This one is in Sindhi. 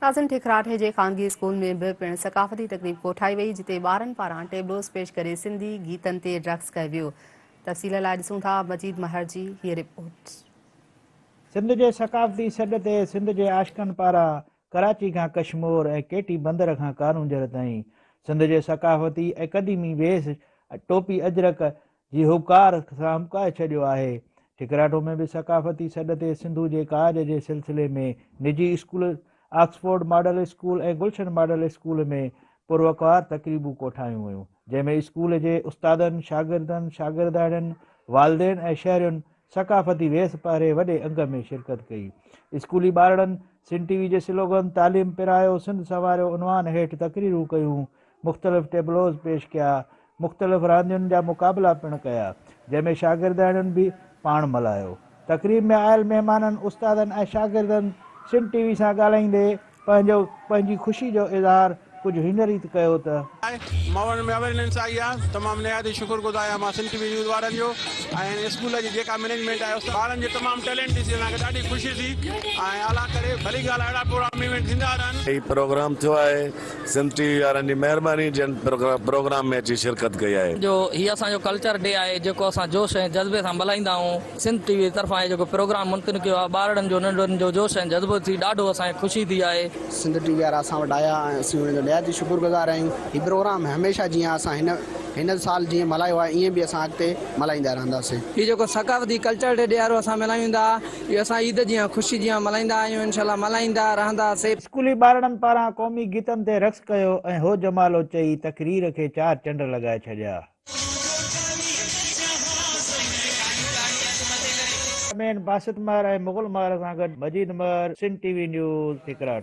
ناظم ٺڪراٺي جي خانگي اسڪول ۾ به پڻ ثقافتي تقريب ڪوٺائي وئي جتي ٻارن پاران ٽيبلوز پيش ڪري سنڌي گيتن تي رقص ڪيو ويو. تفصيل لاء ڏسون ٿا مجيد مهر جي هيء رپورٽ. سنڌ جي ثقافتي سڏ تي سنڌ جي عاشقن پاران ڪراچي کان ڪشمور ۽ ڪيٽي بندر کان ڪارونجهر تائين سنڌ جي ثقافتي ۽ قديمي ويس ٽوپي اجرڪ جي هٻڪار سان همڪائي ڇڏيو آهي. ٺڪراٺو ۾ به ثقافتي سڏ تي سنڌو جي ڪاڄ جي سلسلي ۾ نجي school Oxford model school ۽ Gulshan model school ۾ پروقار تقريبون ڪوٺايون ويون، جنهن ۾ اسڪول جي استادن، شاگردن، شاگردياڻين، والدين ۽ شهرين ثقافتي ويس پهري وڏي انگ ۾ شرڪت ڪئي. اسڪولي ٻارڙن سنڌ ٽي وي جي سلوگن تعليم پرايو سنڌ سنواريو عنوان هيٺ تقريرون ڪيون، مختلف ٽيبلوز پيش ڪيا، مختلف راندين جا مقابلا پڻ ڪيا، جنهن ۾ شاگردياڻين به پاڻ ملهايو. تقريب ۾ آيل مهمانن، استادن ۽ شاگردن سنڌ ٽي وي سان ڳالهائيندي پنهنجو پنهنجي خوشي جو اظهار ڪجهه هن ريت ڪيو ته. ماحول ۾ اويرننس آئي آهي تمام نهايت ئي شڪر گذار آهيان مان سنڌ ٽي وي نيوز وارن جو ۽ هن اسڪول جي جيڪا مئنيجمينٽ آهي استاد ٻارن جي تمام ٽيلنٽ ڏسي اسان کي ڏاڍي خوشي ٿي ۽ الله ڪري ڀلي ڳالهه آهي اهڙا پروگرام ايونٽ ٿيندا رهن. هي پروگرام ٿيو آهي سنڌ ٽي وي وارن جي مهرباني جن پروگرام ۾ اچي شرڪت ڪئي آهي. جو هي اسان جو ڪلچر ڊي آهي جيڪو اسان جوش ۽ جذبي سان ملهائيندا آهيون سنڌ ٽي وي طرفان هي جيڪو پروگرام منعقد ڪيو آهي ٻارڙن جو ننڍڙن جو جوش ۽ جذبو ٿي ڏاڍو اسان کي خوشي ٿي آهي. سنڌ ٽي وي وارا اسان وٽ آيا ۽ اسين انهن جو نهايت ئي شڪر گذار آهيون هي پروگرام هميشه جيئن اسان هن هن سال جيئن ملهايو آهي ائين به اسان اڳتي ملهائيندا رهنداسين. هي جيڪو ثقافتي ڪلچر ڊي ڏيارو اسان ملهايون ٿا اهو اسان عيد جيان خوشي جيان ملهائيندا آهيون انشاء الله ملهائيندا رهنداسين. اسڪولي ٻارڙن پاران قومي گيتن تي رقص ڪيو ۽ هو جمالو چئي تقرير کي چار چنڊ لڳائي ڇڏيا. امين باسط مهر ۽ مغل مهر سان گڏ Majeed Mehar, Sindh T V news, Thikrat.